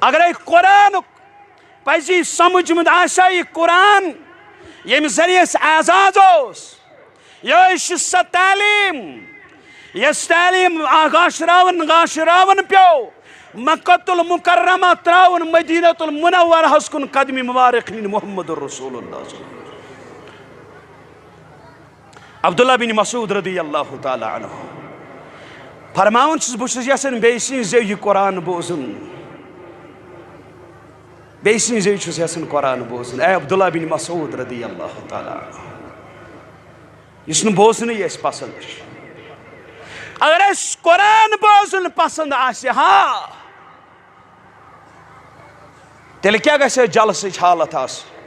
اگرے قرآنُک پزی سمجھمُت آسہِ ہا یہِ قرآن، ییٚمہِ ذٔریعہٕ اَسہِ اعزاز اوس، یہِ ٲس سۄ تعلیٖم، یۄس تعلیٖم آ گاشراوان گاشراوان پیوٚو مکۃ المکرمہ ترٛاوُن مدینۃ المنورہس کُن قدمِ مبارک نِنۍ محمد رسول اللہ صلی اللہ علیہ وسلم۔ عبداللہ بن مسعود رضی اللہ تعالیٰ عنہ فرماوان چھُس، بہٕ چھُس یژھان بیٚیہِ سٕنٛزِ زیٚو یہِ قرآن بوزُن، بیٚیہِ سٕنٛزِ زیٚو چھُس یژھان قرآن بوزُن، اے عبداللہ بن مسعود رضی اللہ تعالیٰ عنہ، یُس نہٕ بوزنٕے اَسہِ پسنٛد چھُ۔ اگر اَسہِ قرآن بوزُن پسنٛد آسہِ ہا، تیٚلہِ کیٛاہ گژھِ ہے جلسٕچ حالت آسٕنۍ؟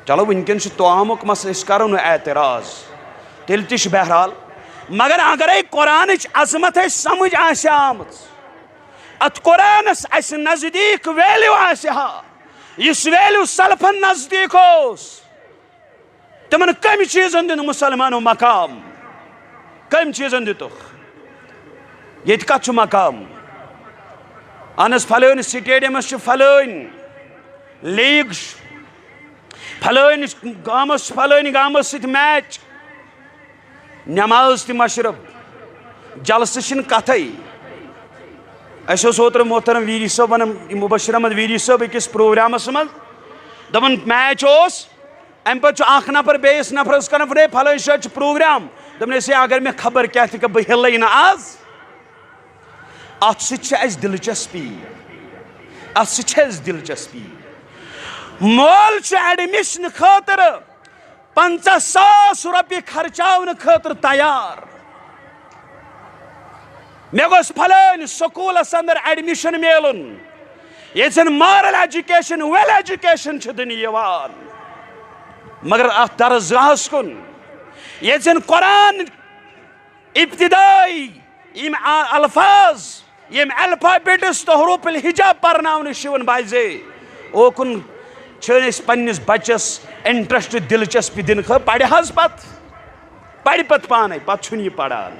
چلو، وٕنکٮ۪ن چھُ توامُک مسلہٕ، أسۍ کرو نہٕ اعتراض، تیٚلہِ تہِ چھُ بہرحال۔ مگر اگرے قرآنٕچ عظمت اَسہِ سمجھ آسہِ آمٕژ، اتھ قرآنس اَسہِ نزدیٖک ویلیو آسہِ ہا، یُس ویلیو سلفن نزدیٖک اوس، تِمن کمہِ چیٖزن دیُت مسلمانو مقام؟ کمہِ چیٖزن دِتُکھ؟ ییٚتہِ کتھ چھُ مقام؟ اہن حظ، فلٲنۍ سٹیڈیمس چھِ فلٲنۍ لیٖگ، چھُ فلٲنۍ گامس چھُ فلٲنۍ گامس سۭتۍ میچ، نماز تہِ مشرب، جلسہٕ چھِنہٕ کتھے۔ اَسہِ اوس اوترٕ محترم ویری صٲب ونان، مبشر احمد ویری صٲب، أکِس پروگرامس منٛز، دپان میچ اوس، امہِ پتہٕ چھُ اکھ نفر بیٚیِس نفرس کران فون، "ہے، فلٲنۍ جایہِ چھُ پروگرام"، دوٚپُن، "ہے، اگر مےٚ خبر کیٛاہ تہِ گٔے، بہٕ ہِلے نہٕ آز۔" اتھ سۭتۍ چھِ اَسہِ دلچسپی، اتھ سۭتۍ چھِ اَسہِ دلچسپی۔ مول چھُ ایڈمِشن خٲطرٕ پنژاہ ساس رۄپیہِ خرچاونہٕ خٲطرٕ تیار۔ مےٚ گوٚژھ فلٲنۍ سکوٗلس اندر ایڈمِشن میلُن، ییٚتہِ زن مارل ایجوکیشن، ویل ایجوکیشن چھِ دِنہٕ یِوان۔ مگر اتھ درسگاہس کُن، ییٚتہِ زن قرآن ابتدائی یِم آ-، الفاظ، یِم الفابیٹس تہٕ حروف الہجا پرناونہٕ چھِ یِوان، باعزے، اوکُن چھِ أسۍ پننِس بچس انٹرسٹ، دلچسپی دِنہٕ خٲطرٕ، پرِ حظ پتہٕ، پرِ پتہٕ پانے، پتہٕ چھُنہٕ یہِ پران۔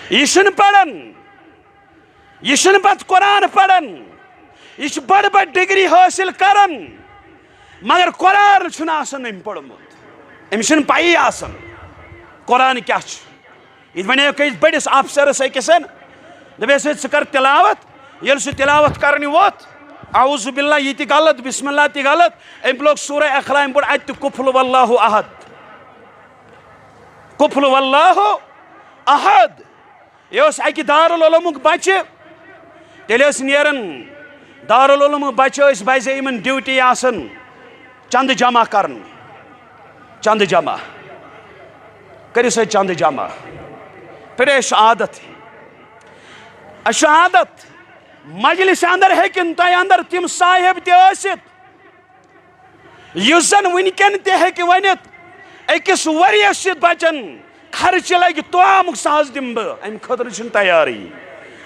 یہِ چھُنہٕ پران، یہِ چھُنہٕ پتہٕ قرآن پران، یہِ چھُ بٔڑ بٔڑ ڈگری حٲصِل کران، مگر قرآن چھُنہٕ آسان أمۍ پوٚرمُت، أمِس چھُنہٕ پَیی آسان قرآن کیٛاہ چھُ۔ یہِ وَنے کٲنٛسہِ بٔڑِس افسرس أکِس، دَپیس، "ہے، ژٕ کر تلاوت۔" ییٚلہِ سُہ تلاوت کرنہِ ووٚتھ، اعوذ باللہ یہِ تہِ غلط، بسم اللہ تہِ غلط، أمۍ لوگ سورہ اخلاق پوٚر اَتہِ تہِ، قل هو اللہ احد، قل هو اللہ احد۔ یہِ اوس اَکہِ دارالعلومُک بچہِ، تیٚلہِ ٲسۍ نیران دارالعلومُک بچہِ، ٲسۍ بزے یِمن ڈیوٹی آسان چندٕ جمع کرُن، چندٕ جمع۔ کٔرِو سا چندٕ جمع۔ پھر اَسہِ چھُ عادت، اَسہِ چھُ عادت، مجلس اندر ہیٚکن تۄہہِ اندر تِم صاحب تہِ ٲسِتھ، یُس زن وٕنکٮ۪ن تہِ ہیٚکہِ ؤنِتھ، أکِس ؤریَس چھِ بچن خرچہِ لگہِ توامُک ساز دِمہٕ بہٕ، امہِ خٲطرٕ چھُنہٕ تیارٕے۔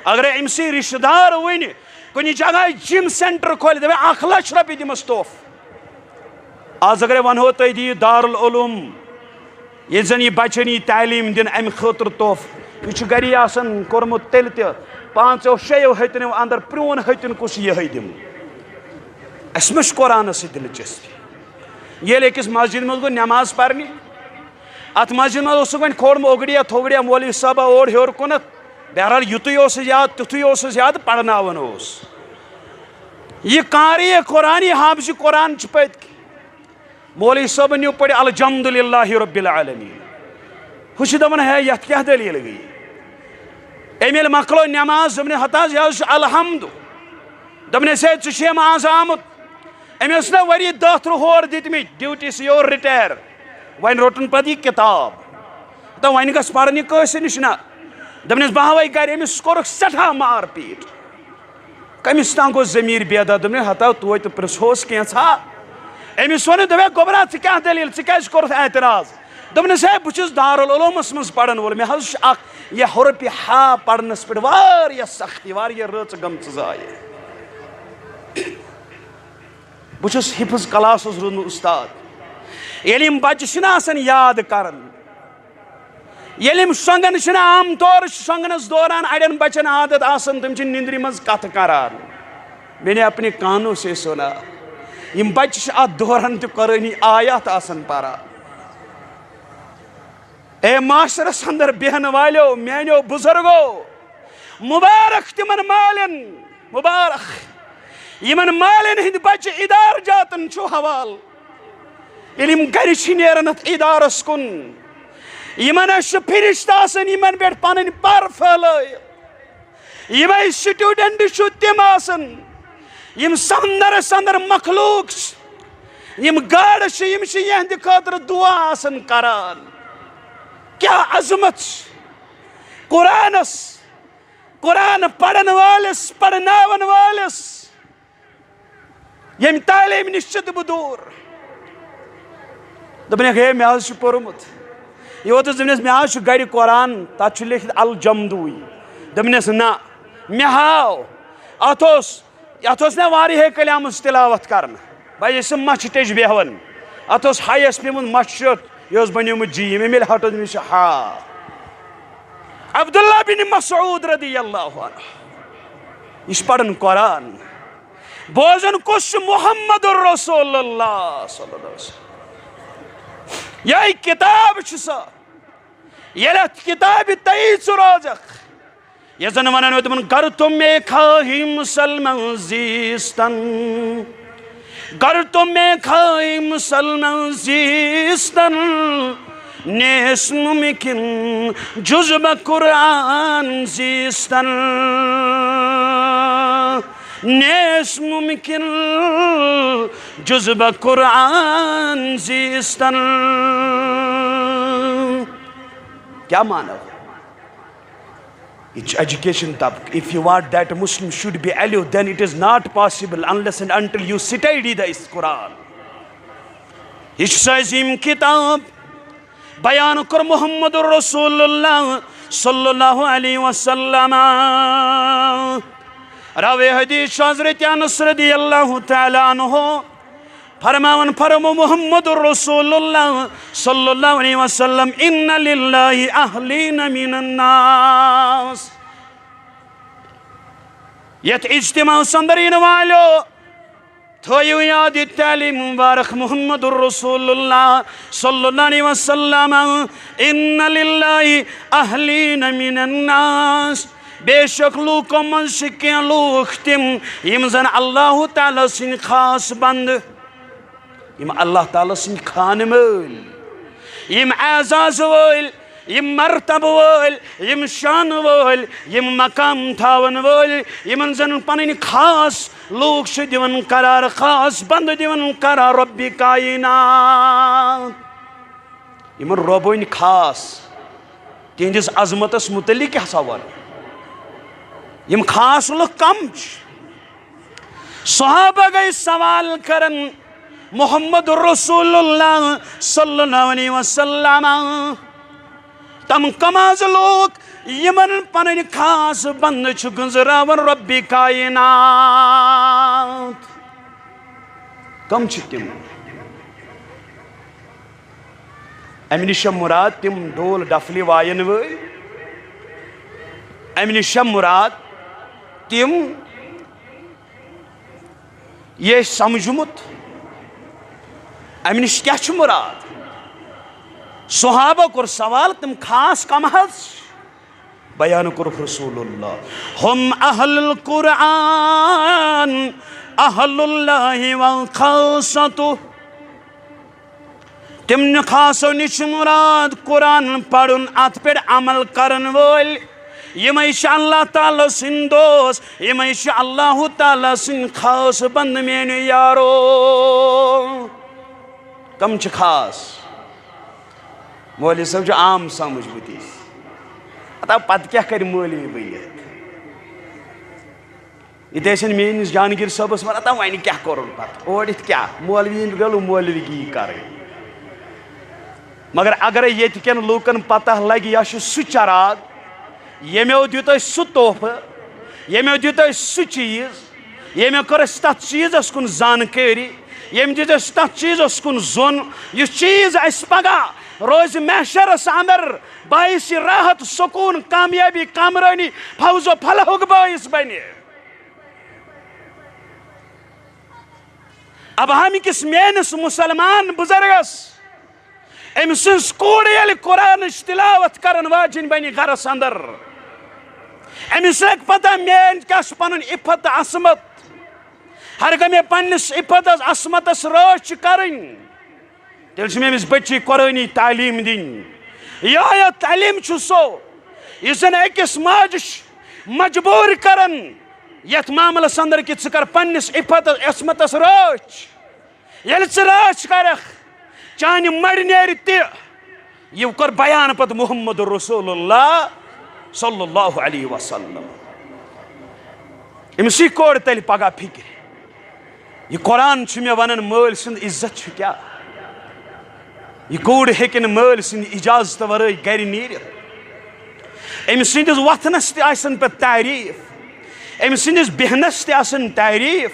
اگرے أمۍ سٕے رشتہٕ دار وٕنہِ کُنہِ جگہ جم سینٹر کھولہِ، دپہِ، "اکھ لچھ رۄپیہِ دِمس تحفہٕ۔" آز اگرے ونہو تۄہہِ دِیِو دارالعلوم، ییٚتہِ زن یہِ بچن یی تعلیٖم دِنہٕ، امہِ خٲطرٕ تحفہٕ، یہِ چھُ گری آسان کوٚرمُت تیٚلہِ تہِ پانٛژو شیٚیو ہتنو اندر، پرٛون ہتن کُس یِہوٚے دِمہٕ؟ اسہِ ما چھُ قرآنس سۭتۍ دلچسپی؟ ییٚلہِ أکِس مسجد منٛز گوٚو نماز پرنہِ، اتھ مسجد منٛز اوسُکھ وۄنۍ کھولمُت اوگڑیا تھوگڑیا مولوی صٲبہ اور ہیوٚر کُنتھ، بہرحال یُتُے اوسُس یاد، تیُتھُے اوسُس یاد، پرناوان اوس۔ یہِ قاری قرآن، یہِ حافظ قرآن چھُ پٔتۍ کِنۍ۔ مولوی صٲبن نیوٗ پٔرِتھ الجمد للہ رب العالمین۔ ہُہ چھُ دپان، ہے، یتھ کیٛاہ دٔلیٖل گٔیے؟ أمۍ ییٚلہِ مۄکلٲو نٮ۪ماز، دوٚپنَس، ہتا، یہِ حظ چھُ الحمد۔ دوٚپنَس، ہے، ژٕ چھُے یِم آز آمُت؟ أمۍ اوس نہ ؤری دَہ ترٕٛہ ہور دِتمٕتۍ، ڈیوٹی سی یور رِٹایَر۔ وۄنۍ روٚٹُن پتہٕ یہِ کِتاب۔ تہٕ وۄنۍ گژھ پرنہِ کٲنٛسہِ نِش نہ۔ دوٚپنَس، بہٕ ہاوَے گرِ۔ أمِس کوٚرُکھ سٮ۪ٹھاہ مار پیٖٹ۔ کٔمِس تام گوٚو ضمیٖر بیدار، دوٚپنَس، ہتا توتہِ پرٛژھوس کینٛژھا۔ أمِس ووٚن، دوٚپے، گوٚبرا، ژٕ کیٛاہ دٔلیٖل، ژٕ کیٛازِ کوٚرُتھ اعتراض؟ دوٚپنَس، ہے، بہٕ چھُس دارالعلومَس منٛز پَران وول، مےٚ حظ چھُ اَکھ یہِ حرفِ ہا پَرنَس پٮ۪ٹھ واریاہ سختی، واریاہ رٕژ گٔمژٕ ضایع۔ بہٕ چھُس حفظ کلاسَس روٗدمُت اُستاد۔ ییٚلہِ یِم بَچہٕ چھِنہ آسان یاد کَران، ییٚلہِ یِم شۄنٛگان چھِنہ، عام طور چھِ شۄنٛگنَس دوران اَڑٮ۪ن بَچَن عادت آسان، تِم چھِ نِندرِ منٛز کَتھٕ کَران۔ میں نے اپنے کانوں سے سنا، یِم بَچہٕ چھِ اَتھ دوران تہِ قرٲنی آیات آسان پَران۔ اے معاشرس اندر بیہن والیو، میانیو بزرگو، مبارک تمن مالین، مبارک یمن مالین ہند بچہ ادارٕ جاتن چھو حوال۔ ییٚلہِ یِم گرِ چھِ نیران اتھ ادارس کُن، یمن چھِ فرشتہٕ آسان یمن پٮ۪ٹھ پنٕنۍ پر پھٲلٲیِتھ۔ یِمے سٹوڈنٹ چھِ تِم آسان، یِم سمندرس اندر مخلوق چھِ، یِم گاڈٕ چھِ، یِم چھِ یِہنٛدِ خٲطرٕ دعا آسان کران۔ کیٛاہ عظمت چھِ قرآنس، قرآن پرن وٲلِس، پرناون وٲلِس، ییٚمہِ تعلیٖم نِش چھُس بہٕ دوٗر۔ دوٚپنَکھ، ہے، مےٚ حظ چھُ پوٚرمُت۔ یہِ ووتُس، دوٚپنَس، مےٚ حظ چھُ گرِ قرآن، تَتھ چھُ لیکھِتھ الجمدوٗی۔ دوٚپنَس، نہ، مےٚ ہاو۔ اَتھ اوس، اَتھ اوس مےٚ واریاہے کلامٕچ تلاوت کرنہٕ۔ بہٕ ٲسٕس مَچھِ ٹیٚچھ بیٚہوان۔ اَتھ اوس ہایَس پیوٚمُت مَچھِ ٹیٚٹھ، یہِ اوس بنیومُت جیٖم۔ أمۍ ییٚلہِ ہَٹوو، دوٚپمَس، یہِ چھُ ہا۔ عبداللہ بن مسعود رضی اللہ عنہ۔ یہِ چھُ پران قرآن۔ بوزان کُس چھُ؟ محمد رسول اللہ صلی اللہ علیہ وسلم۔ یہے کتاب چھِ سۄ۔ ییٚلہِ اتھ کتابہِ تٔعی ژٕ روزکھ، یتھ زن ونان ٲسۍ تِمن، گر تو مےٚ خواہی مسلمان زیستن، گر تو مےٚ خواہی مسلمان زیستن، نیست ممکن جز بہ قرآن زیستن۔ نیست ممکن جز بہ قرآن زیستن۔ کیا معنی؟ یہ چھُ ایجوکیشن طبقہٕ۔ If you want that Muslim should be alive, then it is not possible unless and until you study the Quran. یہ چھِ سۄ عظیٖم کتاب۔ بیان کوٚر محمد رسول اللہ صلی اللہ علیہ وسلم۔ راوی حدیث چھُ حضرت انس رضی اللہ تعالیٰ عنہ۔ فرماوان فرمو محمد رسول اللہ صلی اللہ علیہ وسلم، ان للہ اہلین من الناس۔ یتھ اجتماع اندر یِنہٕ والیو، تھٲیِو یاد یہِ تعلیٖم مبارک محمد رسول اللہ صلی اللہ علیہ وسلم، ان للہ اہلین من الناس۔ بے شک لوٗکو منٛز چھِ کینٛہہ لوٗکھ تِم، یِم زن اللہ تعالیٰ سٕنٛدۍ خاص بندٕ، یِم اللہ تعالیٰ سٕنٛدۍ خانہٕ مٲلۍ، یِم اعزاز وٲلۍ، یِم مرتبہٕ وٲلۍ، یِم شانہٕ وٲلۍ، یِم مقام تھاون وٲلۍ، یِمن زن پنٕنۍ خاص لوٗکھ چھِ دِوان قرار، خاص بندٕ دِوان قرار رۄبِ کائنات۔ یِمن رۄبن خاص، تِہنٛدِس عظمتس متعلق کیٛاہ سا ونہٕ؟ یِم خاص لُکھ کم چھِ؟ صحابہ گٔے سوال کران، محمد رسول اللہ صلی اللہ علیہ وسلم، تم کم از لوٗکھ یِمن پنٕنۍ خاص بندٕ چھِ گنزراوان رۄبِ کائنات؟ کم چھِ تِم؟ امہِ نِش چھےٚ مُراد تِم ڈول ڈفلہِ وایَن وٲلۍ۔ امہِ نِش چھےٚ مُراد تِم، یہِ اَسہِ سمجھمُت۔ امہِ نِش کیٛاہ چھُ مُراد؟ صحابہ کوٚر سوال، تِم خاص کم حظ؟ بیان کوٚرُکھ رسول اللہ، ہم اہل القرآن، اہل اللہ و خاصتہ۔ تِمنٕے خاصو نِش چھُ مُراد قرآن پَرُن، اَتھ پٮ۪ٹھ عمل کَرَن وٲلۍ۔ یِمَے چھِ اللہ تعالیٰ سٕنٛدۍ دوست، یِمَے چھِ اللہ تعالیٰ سٕنٛدۍ خاص بنٛدٕ میٛانیو یارو۔ کَم چھِ خاص؟ مولوی صٲب چھُ عام سمجھ بہٕ تہِ۔ ہتا پَتہٕ کیٛاہ کَرِ مولوی بٔنِتھ؟ ییٚتہِ ٲسِن میٲنِس جہانگیر صٲبس وَنان، "تہٕ وۄنۍ کیٛاہ کوٚرُن پَتہٕ؟ اورٕ یِتھ کیٛاہ؟ مولوی یِن گٔلہٕ مولوی گی کَرٕنۍ۔" مگر اگرے ییٚتہِ کٮ۪ن لوٗکن پتہ لگہِ، یہِ چھُ سُہ چراغ، ییٚمیو دیُت اَسہِ سُہ تحفہٕ، ییٚمیو دیُت اَسہِ سُہ چیٖز، ییٚمیو کٔر اَسہِ تَتھ چیٖزس کُن زانکٲری، ییٚمۍ دیُت اَسہِ تَتھ چیٖزس کُن زوٚن، یُس چیٖز اَسہِ پگاہ روزِ محشرس اندر باعث راحت، سکوٗن، کامیٲبی، کامرٲنی، فوز و فلاحُک باعث بنہِ۔ ابہامہِ کِس میٲنِس مُسلمان بُزرگس، أمۍ سٕنٛز کوٗر ییٚلہِ قرآنٕچ تلاوت کرن واجِنۍ بنہِ گرس اندر، أمِس لگہِ پتہ میٲنۍ کیٛاہ چھُ پنُن عفت تہٕ عصمت۔ ہرگاہ مےٚ پننِس عفتس عصمتس رٲچھ چھِ کرٕنۍ، تیٚلہِ چھِ مےٚ أمِس بچی قرآنی تعلیٖم دِنۍ۔ یہِ آیت تعلیٖم چھُ سُہ، یُس زن أکِس ماجہِ چھُ مجبوٗر کران یتھ معاملس اندر کہِ ژٕ کر پننِس عفتس عصمتس رٲچھ۔ ییٚلہِ ژٕ رٲچھ کرکھ، چانہِ مَرِ نیرِ تہِ۔ یہِ کوٚر بیان پتہٕ محمد رسول اللہ صلی اللہ علیہ وسلم۔ أمِس یی کوٚر تیٚلہِ پگاہ فِکرِ، یہِ قرآن چھُ مےٚ ونان مٲلۍ سُنٛد عزت چھُ کیٛاہ؟ یہِ کوٗر ہیٚکہِ نہٕ مٲلۍ سٕنٛدِ اجازتہٕ ورٲے گرِ نیٖرِتھ۔ أمۍ سٕنٛدِس وۄتھنس تہِ آسن پتہٕ تعریٖف، أمۍ سٕنٛدِس بیٚہنس تہِ آسن تعریٖف،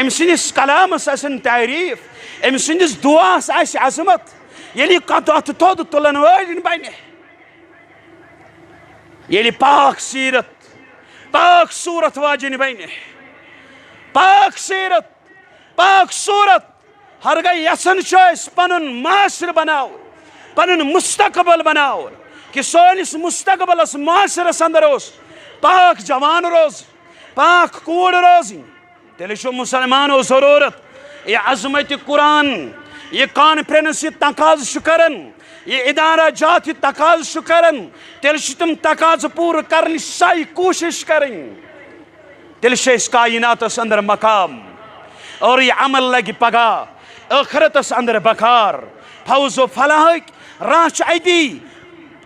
أمۍ سٕنٛدِس کلامس آسن تعریٖف، أمۍ سٕنٛدِس دُعاہس آسہِ عظمت۔ ییٚلہِ یہِ کتھ اَتھٕ تھوٚد تُلن وٲلۍ بنہِ، ییٚلہِ پاک سیٖرت، پاک صوٗرت واجِنۍ بنہِ، پاک سیٖرت، پاک صوٗرت، ہرگاہ یژھان چھِ أسۍ پنُن معاشرٕ بناوُن، پنُن مستقبل بناوُن، کہِ سٲنِس مستقبلس معاشرس اندر اوس پاک جوان روزُن، پاک کوٗر روزٕنۍ، تیٚلہِ چھُ مُسلمانو ضروٗرت یہِ عظمت قرآن، یہِ کانفرنس، یہِ تقاضہٕ چھُ کران، یہِ ادارہ جات یہِ تقاضہٕ چھُ کران، تیٚلہِ چھِ تِم تقاضہٕ پوٗرٕ کرنٕچ سعی، کوٗشش کرٕنۍ۔ تیٚلہِ چھِ أسۍ کائناتس اندر مقام، اور یہِ عمل لگہِ پگاہ ٲخرتس اندر بکار۔ فوز و فلاحٕکۍ راہ چھِ اتی،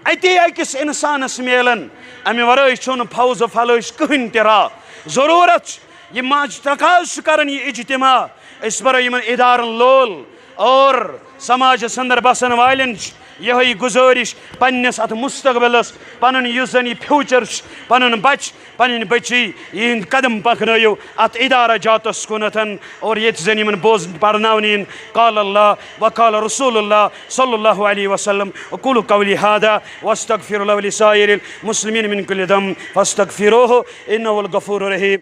اتی أکِس انسانس میلان۔ امہِ ورٲے چھُنہٕ فوز و فلاحٕچ کٕہٕنۍ تہِ راہ۔ ضروٗرت چھِ، یہِ ماجہِ تقاضہٕ چھُ کران یہِ اجتماع، أسۍ برو یِمن ادارن لول اور سماجس اندر بسن والٮ۪ن چھِ یِہوٚے گُزٲرِش، پننِس اتھ مستقبلس، پنُن یُس زن یہِ فیوچر چھُ، پنُن بچہِ، پنٕنۍ بچی، یِہِنٛدۍ قدم پکنٲیِو اتھ ادارہ جاتس کُنتھن، اور ییٚتہِ زن یِمن بوزن پرناونہٕ یِن قال اللہ و قال رسول اللہ صلی اللہ علیہ وسلم۔ اقول قولی هذا واستغفر الله ولسائر المسلمين من كل ذنب فاستغفروه انه هو الغفور الرحيم۔